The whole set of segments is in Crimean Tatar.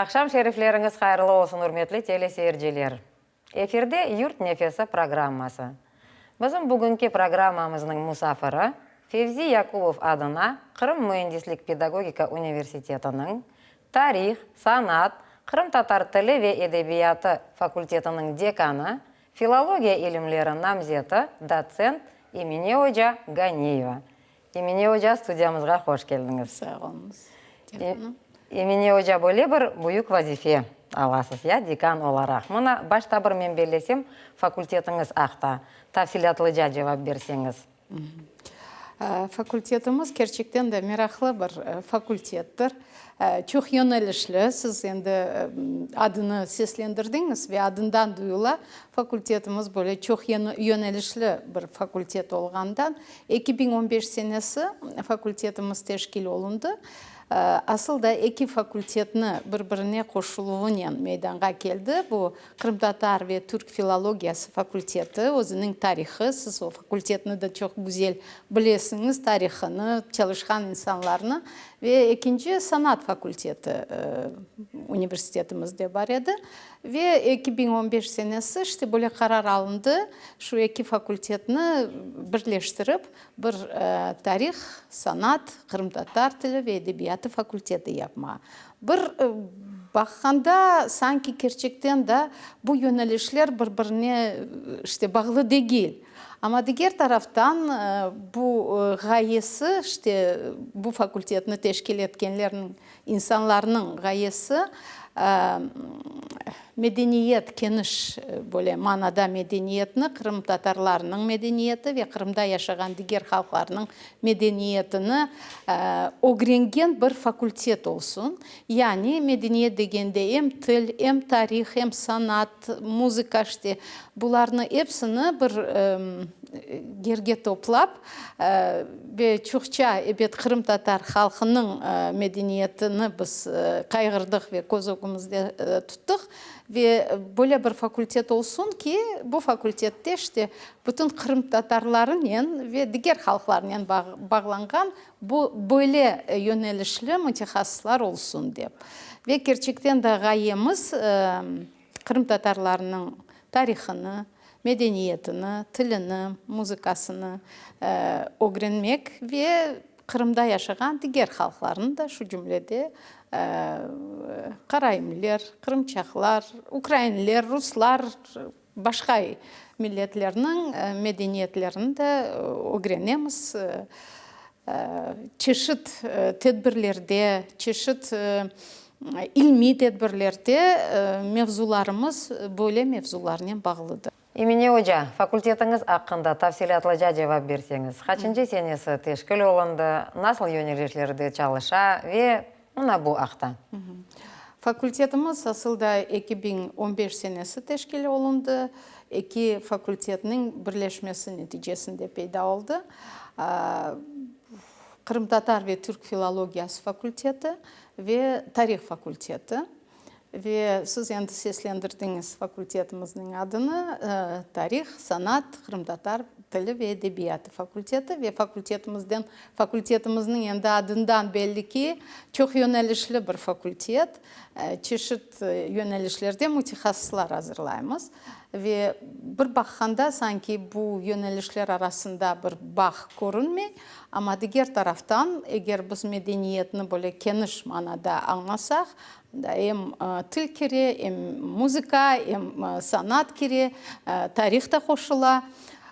Aqşam şerifleriñiz hayırlı olsun, ürmetli teleseyirciler! Efirde Yurt nefesi programması. Bizim bugünki programmamıznıñ musafiri, Fevzi Yakubov adına Qırım müendislik-pedagogika universitetiniñ tarih, sanat, qırımtatar tili ve edebiyatı fakultetiniñ dekanı, filologiya ilimleri namzeti, dotsent Emine oca Ganiyeva. Emine oca, studiyamızğa hoş keldiñiz. Sağ oluñız, Emine oca, böyle bir büyük vazife alasız, ya, dekan olaraq. Mına, başta bir men bellesem, fakultetiñiz aqta tafsilâtlıca cevap berseñiz. Fakultetimiz kerçekten de meraqlı bir fakultettir. Çoq yönelişli, siz endi adını seslendirdiñiz ve adından duyula, fakultetimiz böyle çoq yönelişli bir fakultet olğandan, 2015 senesi fakultetimiz teşkil olundı. Asıl da eki fakultetni bir-birine qoşuluvınen meydanğa keldi. Bu, Qırımtatar ve türk filologiyası fakulteti, özüniñ tarihı, siz o fakultetni de çoq güzel bilesiñiz, tarihını, çalışqan insanlarnı. Ve ekinci sanat fakulteti universitetimizde bar edi. Ve 2015 senesi işte böyle qarar alındı, şu eki fakultetni birleştirip, bir tarih, sanat, qırımtatar tili ve edebiyatı fakulteti yapmağa. Bir baqqanda, sanki kerçekten de bu yönelişler bir-birine işte bağlı degil. Amma diger taraftan bu ğayesi, işte bu fakultetni teşkil etkenlerniñ, insanlarnıñ ğayesi medeniyet, keniş böyle manada medeniyetni, qırımtatarlarnıñ medeniyeti ve Qırımda yaşağan diger halqlarnıñ medeniyetini ögrengen bir fakultet olsun. Yani medeniyet degende em til, em tarih, em sanat, muzıka, işte, bularnı epsini bir yerge toplap ve çoqça, ebet, qırımtatar halqınıñ medeniyetini biz qayğırdıq ve köz ögümizde tuttıq. Ve böyle bir fakultet olsun ki, bu fakultette, işte, bütün qırımtatarlarınen ve diger halqlarnen bağlanğan bu böyle yönelişli mütehassıslar olsun dep. Ve kerçekten de ğayemiz, qırımtatarlarnıñ tarihını, medeniyetini, tilini, muzıkasını ögrenmek ve Qırımda yaşağan diger halqlarnı da, şu cümlede qaraimler, qırımçaqlar, ukrainler, ruslar, başqa milletlerniñ medeniyetlerini de ögrenemiz. Çeşit tedbirlerde, çeşit ilmiy tedbirlerde mevzularımız böyle mevzularnen bağlıdır. Emine oca, fakultetiñiz aqqında tafsilâtlıca cevap berseñiz, qaçıncı senesi teşkil olundı, nasıl yönelişlerde çalışa ve mına bu aqta. Fakultetimiz asıl da 2015 senesi teşkil olundı, eki fakultetniñ birleşmesi neticesinde peyda oldı, Qırımtatar ve türk filologiyası fakulteti ve tarih fakulteti. Ve siz endi seslendirdiñiz fakultetimizniñ adını, Tarih, sanat, qırımtatar tili ve edebiyatı fakulteti. Ve fakultetimizden, fakultetimizniñ endi adından belli ki, çoq yönelişli bir fakultet, çeşit yönelişlerde mütehassıslar azırlaymız. Ve bir baqqanda sanki bu yönelişler arasında bir bağ körünmey, amma diger taraftan, eger biz medeniyetni böyle keniş manada añlasaq, anda em til kire, em muzıka, em sanat kire, tarih da qoşula.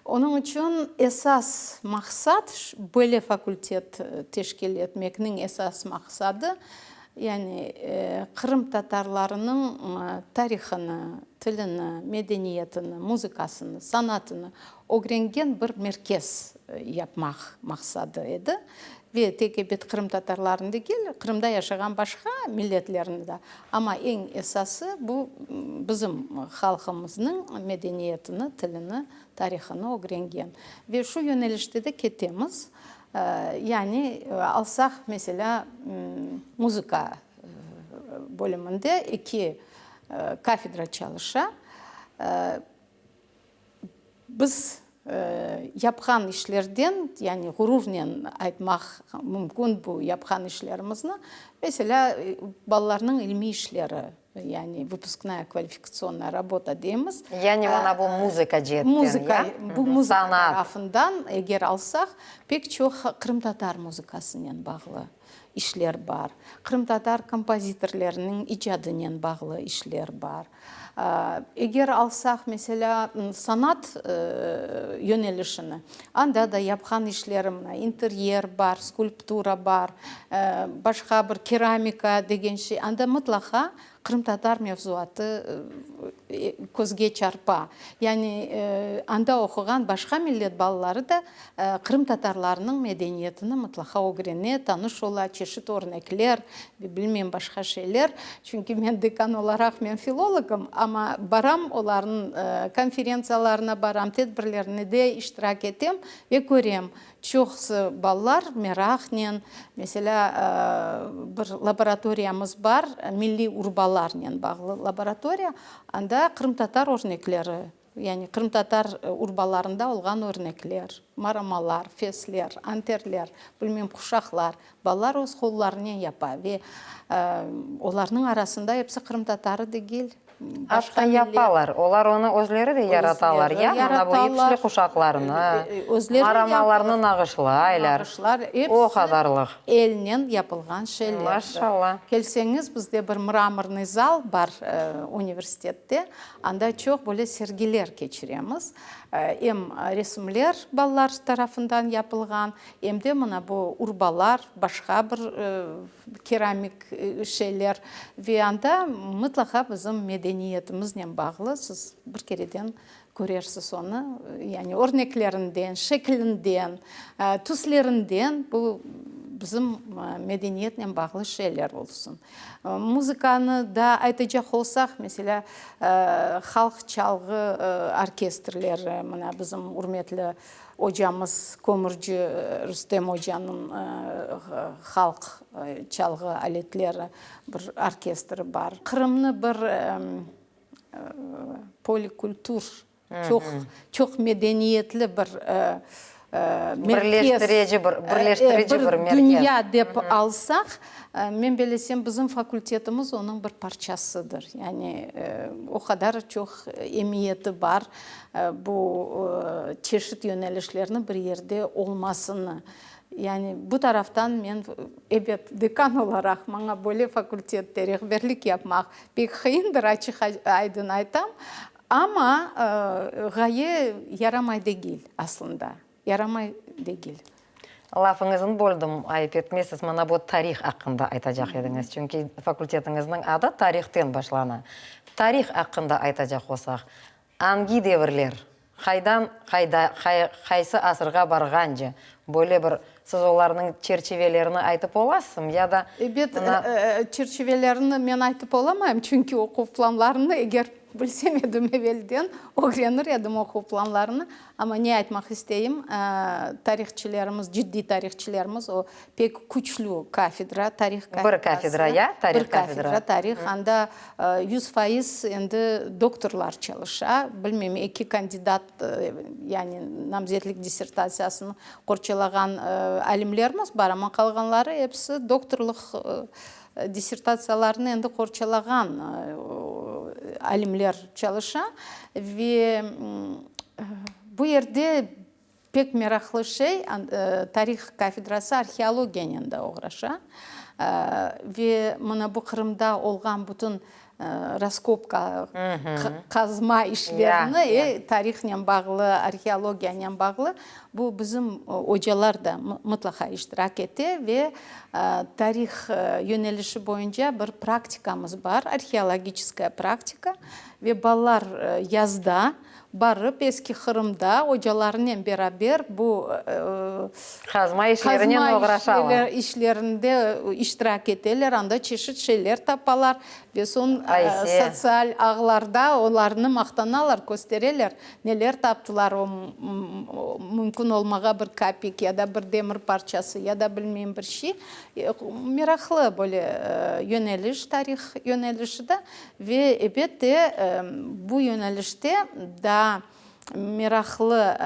Onıñ içün esas maqsat, böyle fakultet teşkil etmekniñ esas maqsadı, yani qırımtatarlarınıñ tarihını, tilini, medeniyetini, muzıkasını, sanatını ögrengen bir merkez yapmaq maqsadı edi. Ve tek, ebet, qırımtatarlarnı degil, Qırımda yaşağan başqa milletlerni de, amma eñ esası bu bizim halqımıznıñ medeniyetini, tilini, tarihını ögrengen. Ve şu yönelişte de ketemiz. Yani alsaq, meselâ, muzıka bölüminde eki kafedra çalışa. Biz. Yapqan işlerden, yani ğururnen aytmaq mümkün bu yapqan işlerimizni, meselâ, balalarnıñ ilmiy işleri, yani vıpusknaya kvalifikatsionnaya rabota deymiz. Yani mına bu muzıka ceetten, ya? Muzıka, bu muzıka tarafından eger alsaq, pek çoq qırımtatar muzıkasınen bağlı işler bar, qırımtatar kompozitorleriniñ icadınen bağlı işler bar. Eger alsaq, meselâ, sanat yönelişini, anda da yapqan işlerim, mına, interyer bar, skulptura bar, başqa bir keramika degen şey, anda mıtlaqa qırımtatar mevzuatı közge çarpa. Yani anda oquğan başqa millet balaları da qırımtatarlarnıñ medeniyetini mıtlaqa ögrene, tanış ola, çeşit örnekler ve bilmem başqa şeyler. Çünki men dekan olaraq, men filologım, amma baram olarnıñ konferentsiyalarına baram, tedbirlerine de iştirak etem ve körem, Çoqusı balalar meraqnen, meselâ, bir laboratoriyamız bar, milliy urbalarnen bağlı laboratoriya, anda qırımtatar örnekleri, yani qırımtatar urbalarında olğan örnekler, maramalar, fesler, anterler, bilmem, quşaqlar, balalar öz qollarınen yapa ve olarnıñ arasında episi qırımtatarı degil. Atta yapalar, olar onı özleri de yaratalar, ya, mına bu ipşli quşaqlarnı, maramalarnı nağışlaylar, o qadarlıq. Elnen yapılğan şeyler. Maşallah. Kelseñiz, bizde bir mramornıy zal bar universitette, anda çoq böyle sergiler keçiremiz. Em resimler balalar tarafından yapılğan, em de mına bu urbalar, başqa bir keramik şeyler ve anda mıtlaqa bizim medeniyetimiznen bağlı, siz bir kereden körersiz onı, yani örneklerinden, şeklinden, tüslerinden bu bizim medeniyetnen bağlı şeyler olsun. Muzıkanı da aytacaq olsaq, meselâ, halq çalğı orkestrleri, mına bizim ürmetli Ocamız Kömürci Rustem ocanıñ halq çalğı aletleri bir orkestri bar. Qırımnı bir polikultur, çoq çoq medeniyetli bir merkez, Birleştirici bir, birleştirici bir merkez. Dünya dep alsaq, men bellesem, bizim fakultetimiz onıñ bir parçasıdır. Yani o qadar çoq emiyeti bar. Bu çeşit yönelişlerniñ bir yerde olmasını. Yani bu taraftan men, ebet, dekan olaraq maña böyle fakultette rehberlik yapmaq pek qıyındır, açıq-aydın aytam, amma ğaye yaramay degil aslında, yaramay degil. Lafıñıznı böldim, ayıp etmezsiz, mına bu tarih aqqında aytacaq ediñiz, çünki fakultetiñizniñ adı tarihten başlana. Tarih aqqında aytacaq olsaq, Angi devirler, qaydan qayda, qaysı asırğa barğance, böyle bir, siz olarnıñ çerçivelerini aytıp olasızmı ya da Ebet, çerçivelerini men aytıp olamayım, çünki oquv planlarını, eger bilsem edim evelden, ögrenir edim oquv planlarını. Amma ne aytmaq isteyim, tarihçilerimiz, ciddiy tarihçilerimiz, o pek küçlü kafedra, tarih kafedrası. Bir kafedra, ya, tarih kafedra. Bir kafedra, tarih, anda 100% endi doktorlar çalışa, bilmeyim, eki kandidat, yani namzetlik dissertatsiyasını qorçalağan alimlerimiz bar, amma qalğanları episi doktorlıq dissertatsiyalarını endi qorçalağan alimler çalışa. Ve bu yerde Pek meraqlı şey, tarih kafedrası arheologiyanen de oğraşa. Ve mına bu Qırımda olğan bütün raskopka, qazma işlerini, tarihnen bağlı, arheologiyanen bağlı, bu bizim ocalar da mıtlaqa iştirak ete ve tarih yönelişi boyunca bir praktikamız bar, arheologiçeskaya praktika, ve balalar yazda Barıp Eski Qırımda ocalarınen beraber bu Qazma işlerinen oğraşalar. işlerinde iştirak eteler, anda çeşit şeyler tapalar ve soñ sotsial ağlarda olarnı maqtanalar, köstereler, neler taptılar, o mümkün olmağa bir kapik ya da bir demir parçası ya da bilmeyim bir şey. Meraqlı böyle yöneliş, tarih yönelişi de. Ve, ebet de, bu yönelişte daa. Meraqlı,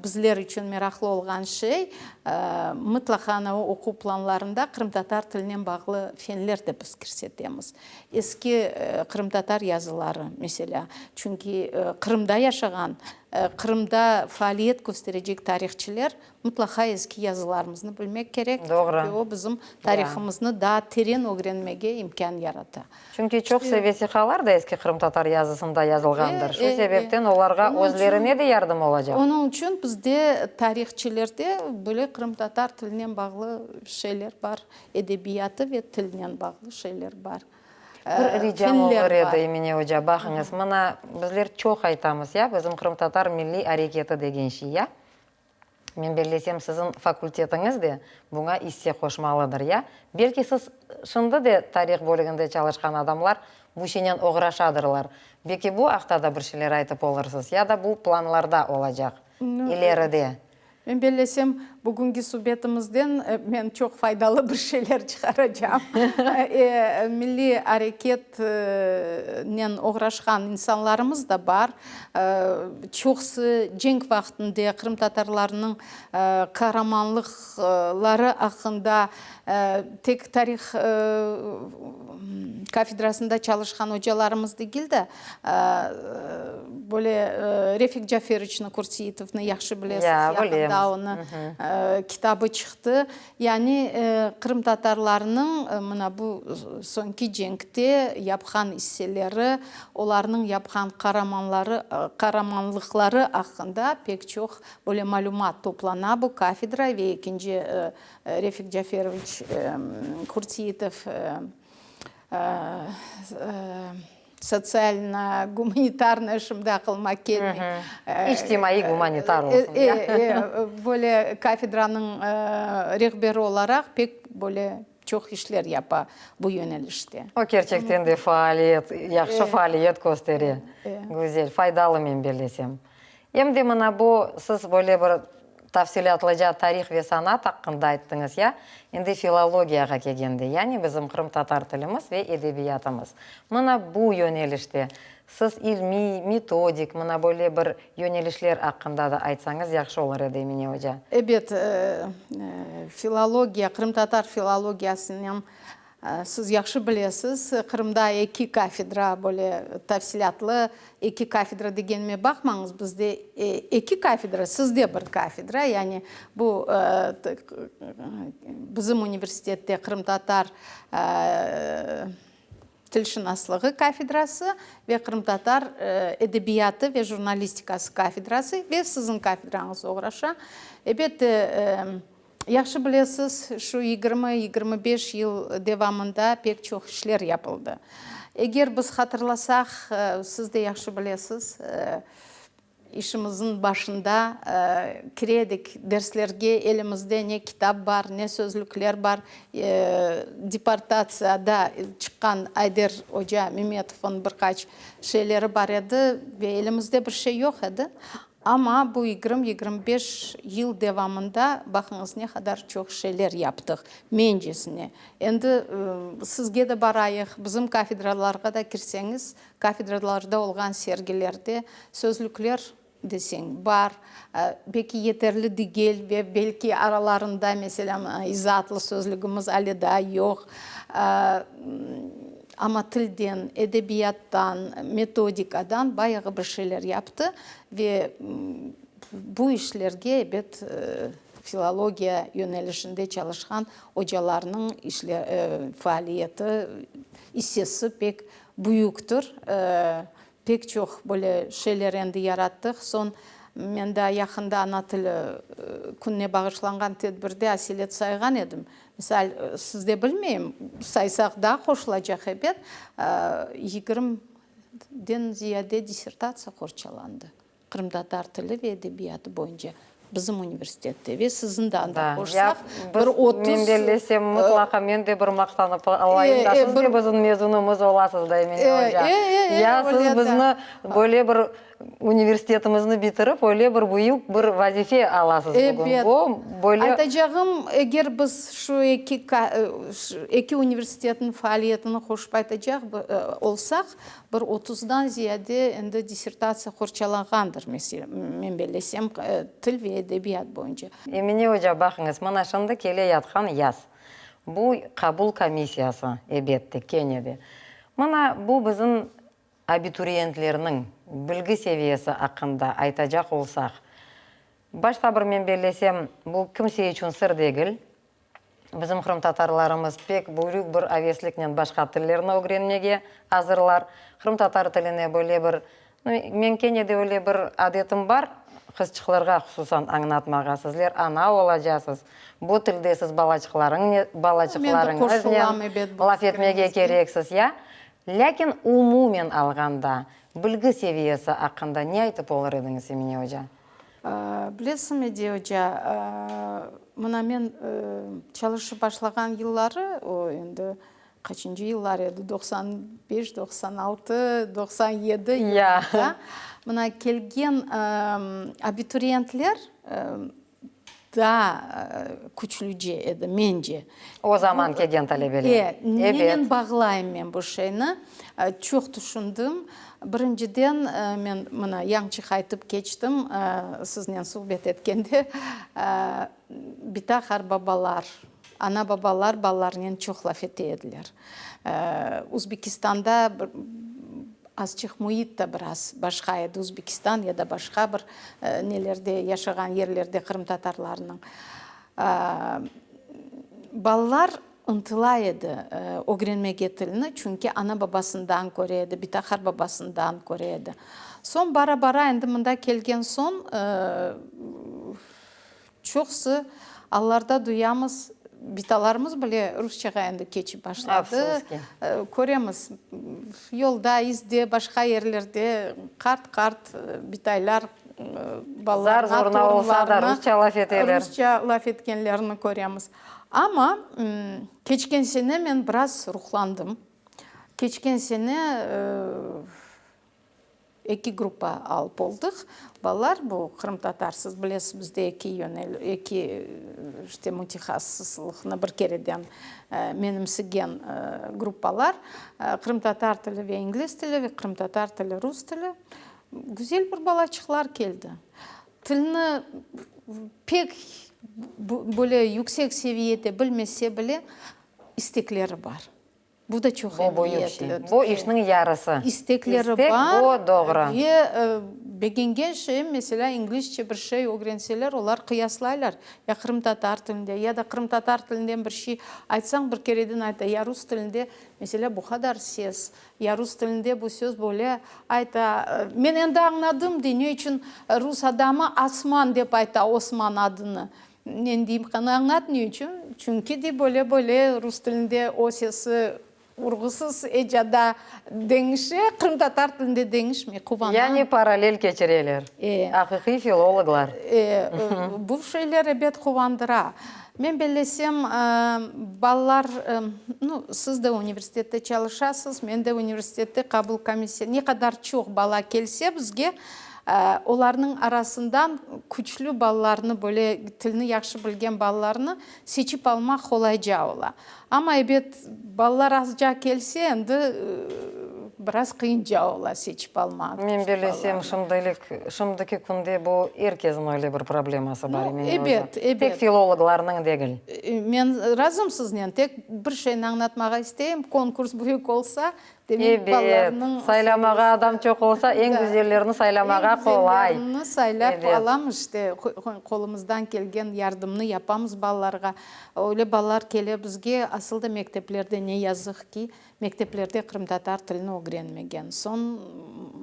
bizler içün meraqlı olğan şey, mıtlaqa ana o oquv planlarında qırımtatar tilinen bağlı fenler de biz kirsetemiz. Eski qırımtatar yazıları, meselâ, çünki Qırımda yaşağan, Qırımda faaliyet kösterecek tarihçiler Mıtlaqa eski yazılarımıznı bilmek kerek, çünki o bizim tarihımıznı daa teren ögrenmege imkân yarata. Çünki çoqsı vesiqalar da eski qırımtatar yazısında yazılğandır, şu sebepten olarğa özlerine de yardım olacaq. Onıñ içün bizde tarihçilerde böyle qırımtatar tilinen bağlı şeyler bar, edebiyatı ve tilinen bağlı şeyler bar, Bir ricam olur edi, Emine oca, baqıñız, mına bizler çoq aytamız, ya, bizim qırımtatar milliy areketi degen şey, ya. Men bellesem, siziñ fakultetiñiz de buña isse qoşmalıdır, ya? Belki siz şimdi de tarih bölüginde çalışqan adamlar bu şeynen oğraşadırlar. Belki bu aqta da bir şeyler aytıp olursız, ya da bu planlarda olacaq, ileride. Men bellesem, bugünki subetimizden men çoq faydalı bir şeyler çıqaracam. Milliy areketnen oğraşqan insanlarımız da bar. Çoqusı cenk vaqtında qırımtatarlarnıñ qaramanlıqları aqqında tek tarih kafedrasında çalışqan ocalarımız degil de, böyle Refik Caferovıçnı, Kurtseitovnı yahşı bilesiz, yaqında onı kitabı çıqtı. Yani qırımtatarlarnıñ mına bu soñki cenkte yapqan isseleri, olarnıñ yapqan qaramanları, qaramanlıqları aqqında pek çoq böyle malümat toplana bu kafedra ve ekinci Refik Caferoviç Kurtseitov Sotsialno-gumanitarnıy, şimdi aqılıma kelmey. İçtimaiy-gumanitar olsun. E, e, böyle kafedranıñ rehberi olaraq pek böyle çoq işler yapa bu yönelişte. O kerçekten de faaliyet, yahşı faaliyet köstere. Güzel, faydalı men bellesem. Em de mına bu, siz böyle bir tafsilâtlıca tarih ve sanat aqqında ayttıñız ya, endi filologiyağa kelgende, yani bizim qırımtatar tilimiz ve edebiyatımız, mına bu yönelişte siz ilmiy, metodik, mına böyle bir yönelişler aqqında da aytsañız yahşı olur edi, Emine oca. Ebet, filologiya, qırımtatar filologiyasınen Siz yahşı bilesiz, Qırımda eki kafedra, böyle tafsilâtlı eki kafedra degenime baqmañız, bizde eki kafedra, sizde bir kafedra, yani bu bizim universitette qırımtatar tilşınaslığı kafedrası ve qırımtatar edebiyatı ve jurnalistikası kafedrası ve siziñ kafedrañız oğraşa. Ebet, Yahşı bilesiz, şu yigirmi, 25 yıl devamında pek çoq işler yapıldı. Eger biz hatırlasaq, siz de yahşı bilesiz, işimizniñ başında kire edik derslerge, elimizde ne kitap bar, ne sözlükler bar. Deportatsiyada çıqqan Ayder oca Memetovnıñ bir qaç şeyleri bar edi ve elimizde bir şey yoq edi. Amma bu yigirmi, 25 yıl devamında, baqıñız, ne qadar çoq şeyler yaptıq, mencesine. Endi sizge de barayıq, bizim kafedralarğa da kirseñiz, kafedralarda olğan sergilerde sözlükler deseñ, bar, belki yeterli degil ve belki aralarında, meselâ, izaatlı sözlügimiz ale daa yoq. Amma tilden, edebiyattan, metodikadan bayağı bir şeyler yaptı ve bu işlerge, ebet, filologiya yönelişinde çalışqan ocalarnıñ faaliyeti, issesi pek büyüktir. Pek çoq böyle şeyler endi yarattıq. Soñ, men daa yaqında ana tili kününe bağışlanğan tedbirde aselet sayğan edim. Misal, sizde bilmeyim, saysaq daa qoşulacaq ebet, yigirmiden ziyade dissertatsiya qorçalandı qırımtatar tili ve edebiyatı boyunca. Bizim universitette ve siziñ de anda qoşsaq, bir 30. Men bellesem, mıtlaqa men de bir maqtanıp alayım da, siz de bizim mezunımız olasız da, Emine oca. Ya siz bizni böyle bir universitetimizni bitirip, öyle bir büyük bir vazife alasız bugün. Bu böyle. Aytacağım, eger biz şu eki eki universitetniñ faaliyetini qoşıp aytacaq olsaq, Bir otuzdan ziyade endi dissertatsiya qorçalanğandır, men bellesem, til ve edebiyat boyunca. Emine oca, baqıñız, mına şimdi kele yatqan yaz. Bu qabul komissiyası, ebette, kene de. Mına bu bizim abituriyentlerniñ bilgi seviyesi aqqında aytacaq olsaq, başta bir men bellesem, bu kimse içün sır degil, Bizim qırımtatarlarımız pek büyük bir avesliknen başqa tillerni ögrenmege azırlar. Qırımtatar tiline böyle bir, men kene de öyle bir adetim bar, qızçıqlarğa hususan añlatmağa, sizler ana olacasız, bu tilde siz balaçıqlarıñıznen laf etmege kereksiz, ya. Lâkin umumen alğanda, bilgi seviyesi aqqında ne aytıp olur ediñiz, Emine oca? Bilesiñmi, Ediye oca, mına men çalışıp başlağan yılları, o endi qaçıncı yıllar edi, 95, 96, 97 yıllarda, mına kelgen abituriyentler daa küçlüce edi, mence. O zaman kelgen talebeler. E, nenen bağlayım men bu şeyni? Çoq tüşündim. Birinciden, men mına yañçıq aytıp keçtim, siznen suhbet etkende, bita-qarbabalar, ana-babalar balalarnen çoq laf ete ediler. Uzbekistanda azçıq müit da biraz başqa edi, Uzbekistan ya da başqa bir nelerde yaşağan yerlerde qırımtatarlarnıñ. Balalar ıntıla edi ögrenmege tilni, çünki ana-babasından köre edi, bita-qarbabasından köre edi. Soñ bara-bara endi mında kelgen soñ çoqusı allarda duyamız, bitalarımız bile rusçağa endi keçip başladı. Köremiz, yolda, izde, başqa yerlerde qart-qart bitaylar Balalarına, torunlarına rusça laf etkenlerini köremiz. Amma keçken sene men biraz ruhlandım. Keçken sene eki gruppa alıp oldıq. Balalar, bu qırımtatar, siz bilesiz, bizde eki yönel, eki işte mütehassıslıqnı bir kereden menimsigen gruppalar, qırımtatar tili ve ingliz tili ve qırımtatar tili, rus tili. Güzel bir balaçıqlar keldi. Tilni pek böyle yüksek seviyede bilmese bile, istekleri bar. Bu da çoq Bu büyük şey. Bu işniñ yarısı. İstekleri bar. Bu doğru. Ve begengen şeyim, meselâ, inglizce bir şey ögrenseler, olar qıyaslaylar. Ya qırımtatar tilinde, ya da qırımtatar tilinden bir şey aytsañ, bir kereden ayta, ya rus tilinde, meselâ, bu qadar ses, Ya rus tilinde bu söz böyle ayta, Men endi añladım, dey, ne içün rus adamı Asman dep ayta Osman adını. Men deyim, qani añlat ne içün? Çünki, dey, böyle böyle rus tilinde o sesi urğusız ecada deñişe, qırımtatar tilinde deñişmey. Quvanam. Yani parallel keçireler. E. Aqiqiy filologlar. E, bu şeyler ebet quvandıra. Men bellesem, balalar, nu, siz de universitette çalışasız, men de universitette qabul komissiya, ne qadar çoq bala kelse bizge, olarnıñ arasından küçlü balalarnı, böyle tilni yahşı bilgen balalarnı seçip almaq qolayca ola. Amma, ebet, balalar azca kelse, endi biraz qıyınca ola seçip almaq. Men bellesem, şimdilik, şimdiki künde bu er kesniñ öyle bir probleması bar, Emine oca. Ebet, ebet. Tek filologlarnıñ degil. Men razım siznen, tek bir şeyni añlatmağa isteyim, konkurs büyük olsa, demek balalarnıñ. Ebet, saylamağa adam çoq olsa, eñ güzellerini saylamağa qolay. Eñ güzellerini saylap alamız, işte, qolumızdan kelgen yardımnı yapamız balalarğa. Öyle balalar kele bizge, asıl da mekteplerde, ne yazıq ki, Mekteplerde qırımtatar tilini ögrenmegen soñ,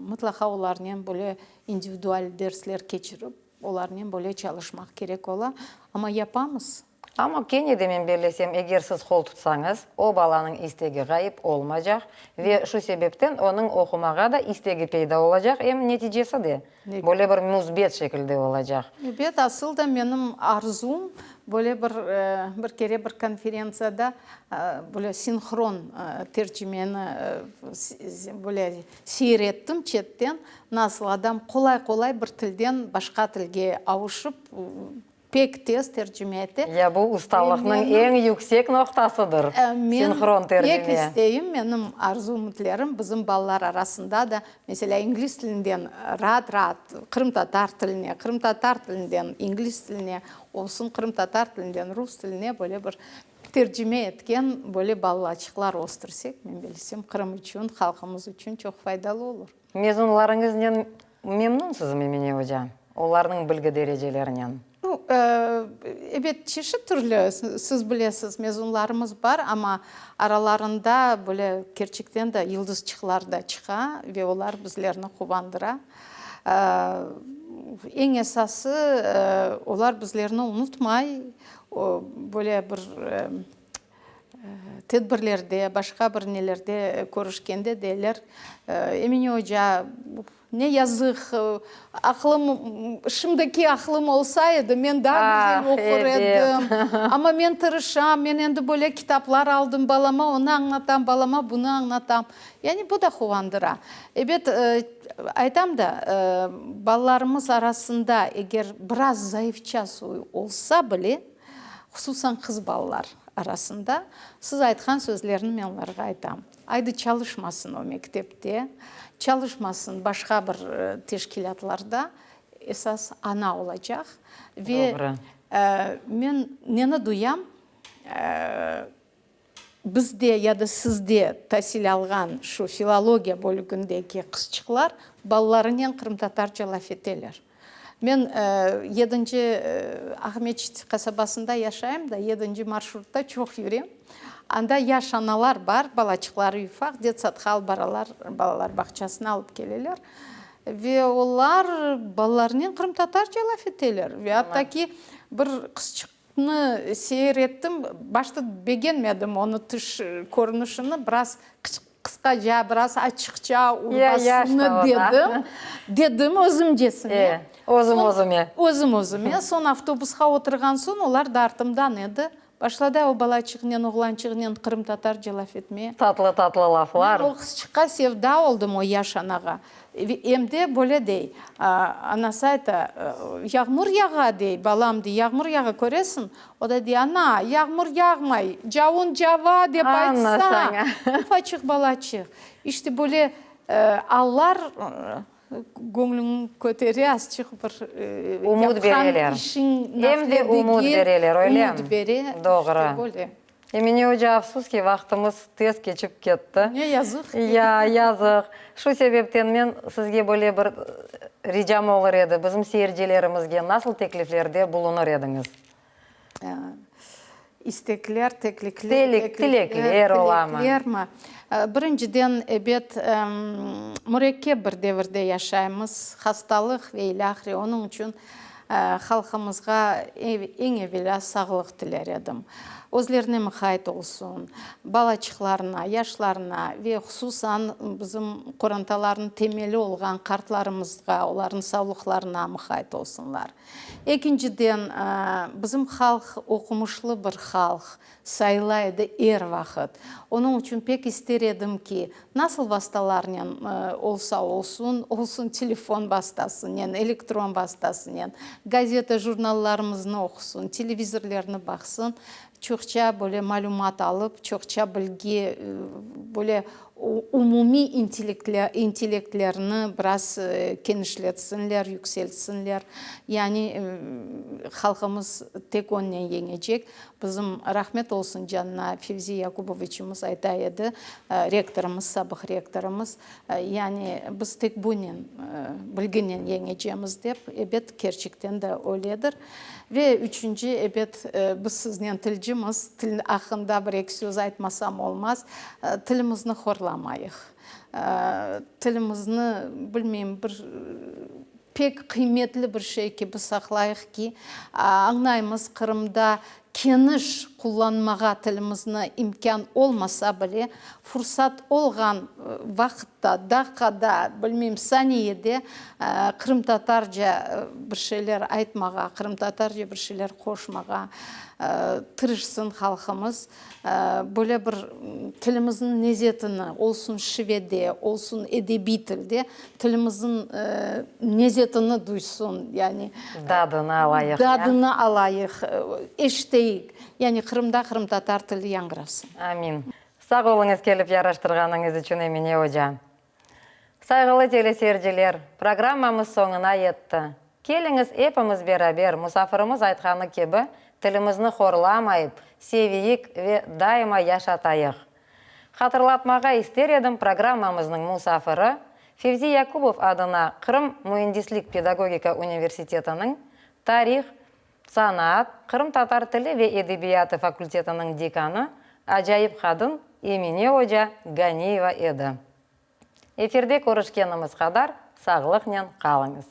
mıtlaqa olarnen böyle individual dersler keçirip, olarnen böyle çalışmaq kerek ola. Amma yapamız. Amma kene de men bellesem, eger siz qol tutsañız, o balanıñ istegi ğayıp olmacaq ve şu sebepten onıñ oqumağa da istegi peyda olacaq, em neticesi de böyle bir müsbet şekilde olacaq. Ebet, asıl da menim arzum, böyle bir, bir kere bir konferentsiyada böyle sinhron tercimeni böyle seyir ettim çetten, nasıl adam qolay-qolay bir tilden başqa tilge avuşıp, Pek tez tercime ete. Ya bu ustalıqnıñ eñ yüksek noqtasıdır, sinhron tercime. Men pek isteyim, menim arzu-ümütlerim, bizim balalar arasında da, meselâ, ingliz tilinden raat-raat qırımtatar tiline, qırımtatar tilinden ingliz tiline, olsun qırımtatar tilinden rus tiline böyle bir tercime etken böyle balaçıqlar östürsek, men bilsem, Qırım içün, halqımız içün çoq faydalı olur. Mezunlarıñıznen memnunsızmı, Emine oca, olarnıñ bilgi derecelerinen? Nu, ebet, çeşit türlü, siz bilesiz, mezunlarımız bar, amma aralarında böyle kerçekten de yıldızçıqlar da çıqa ve olar bizlerni quvandıra. Eñ esası, olar bizlerni unutmay, böyle bir Tedbirlerde, başqa bir nelerde körüşkende deyler, Emine oca, ne yazıq, aqlım, şimdiki aqlım olsa edi, men daa güzel oqur edim. Amma men tırışam, men endi böyle kitaplar aldım balama, onı añlatam, balama bunı añlatam. Yani bu da quvandıra. Ebet, aytam da, balalarımız arasında eger biraz zayıfça soyu olsa bile, Hususan qız balalar arasında siz aytqan sözlerni men olarğa aytam. Aydı çalışmasın o mektepte, çalışmasın başqa bir teşkilâtlarda, esas ana olacaq. Ve men neni duyam, Bizde ya da sizde tasil alğan şu filologiya bölügindeki qızçıqlar balalarınen qırımtatarca laf eteler. Men yedinci Aqmeçit qasabasında yaşayım da, yedinci marşrutta çoq yürem. Anda yaş analar bar, balaçıqları ufaq, detsadqa alıp baralar, balalar bağçasına alıp keleler. Ve olar balalarınen qırımtatarca laf eteler. Ve atta ki, bir qızçıq Nı seyir ettim, başta begenmedim onı tış körünişini, biraz qısqaca, biraz açıqça urbasını dedim, dedim özümcesine. Özüm özüme. Özüm özüme. Soñ avtobusqa oturğan soñ, olar da artımdan edi, başladı o balaçıqnen, oğlançıqnen qırımtatarca laf etmeye. Tatlı-tatlı laflar. Men o qızçıqqa sevda oldım, o yaş anağa. Em de böyle dey, anası ayta, Yağmur yağa, dey, balam, dey, yağmur yağa, köresiñ? O da dey, Ana, yağmur yağmay, cavun cava, dep aytsa, ufaçıq balaçıq. İşte, böyle allar göñlüñni kötere, azçıq bir Ümüt yapqan bereler. işiñ Em de nafile ümüt degil, bereler, öyle ümüt bere, Doğru. işte böyle. Emine oca, afsus ki, vaqtımız tez keçip ketti. Ne yazıq ki. Ya, yazıq. Şu sebepten men sizge böyle bir ricam olur edi, bizim seyircilerimizge nasıl tekliflerde bulunır ediñiz? İstekler, teklikler, Tilekler olamı? Tileklermi? Birinciden, ebet, mürekkep bir devirde yaşaymız, hastalıq ve ilâhre, onıñ içün Halqımızğa eñ evelâ sağlıq tiler edim. Özlerine muqayt olsun, balaçıqlarına, yaşlarına ve hususan bizim qorantalarnıñ temeli olğan qartlarımızğa, olarnıñ savlıqlarına muqayt olsunlar. Ekinciden, bizim halq oqumışlı bir halq, Sayıla edi er vaqıt. Onıñ içün pek ister edim ki, nasıl vastalarnen olsa olsun, olsun telefon vastasınen, elektron vastasınen, gazeta, jurnallarımıznı oqusın, televizorlerni baqsın, çoqça böyle malümat alıp, çoqça bilgi, böyle umumiy intellektlerini biraz kenişletsinler, yükseltsinler. Yani halqımız tek onnen yeñecek. Bizim, rahmet olsun canına, Fevzi Yakuboviçimiz ayta edi, rektorımız, sabıq rektorımız, yani biz tek bunen, bilginen yeñecemiz dep, ebet, kerçekten de öyledir. Ve üçünci, ebet, biz siznen tilcimiz, til aqqında bir-eki söz aytmasam olmaz, tilimizni horlamayıq. Tilimizni, bilmeyim, bir pek qıymetli bir şey kibi saqlayıq ki, añlaymız, Qırımda. Keniş qullanmağa tilimizni imkân olmasa bile, fursat olğan vaqıtta, daqqada, bilmeyim, saniyede qırımtatarca bir şeyler aytmağa, qırımtatarca bir şeyler qoşmağa tırışsın halqımız. Böyle bir tilimizniñ nezetini, olsun şivede, olsun edebiy tilde, tilimizniñ nezetini duysun, yani. Dadını alayıq. Dadını alayıq, eşiteyik. Yani Qırımda qırımtatar tili yañğırasın. Amin. Sağ oluñız kelip yaraştırğanıñız içün, Emine oca. Sayğılı teleseyirciler, programmamız soñuna yetti. Keliñiz epimiz beraber, musafirimiz aytqanı kibi, tilimizni horlamayıp, seviyik ve daima yaşatayıq. Hatırlatmağa ister edim, programmamıznıñ musafiri, Fevzi Yakubov adına Qırım müendislik-pedagogika universitetiniñ tarih, sanaat, qırımtatar tili ve edebiyatı fakultetiniñ dekanı, acayip qadın Emine oca Ganiyeva edi. Efirde körüşkenimiz qadar sağlıqnen qalıñız.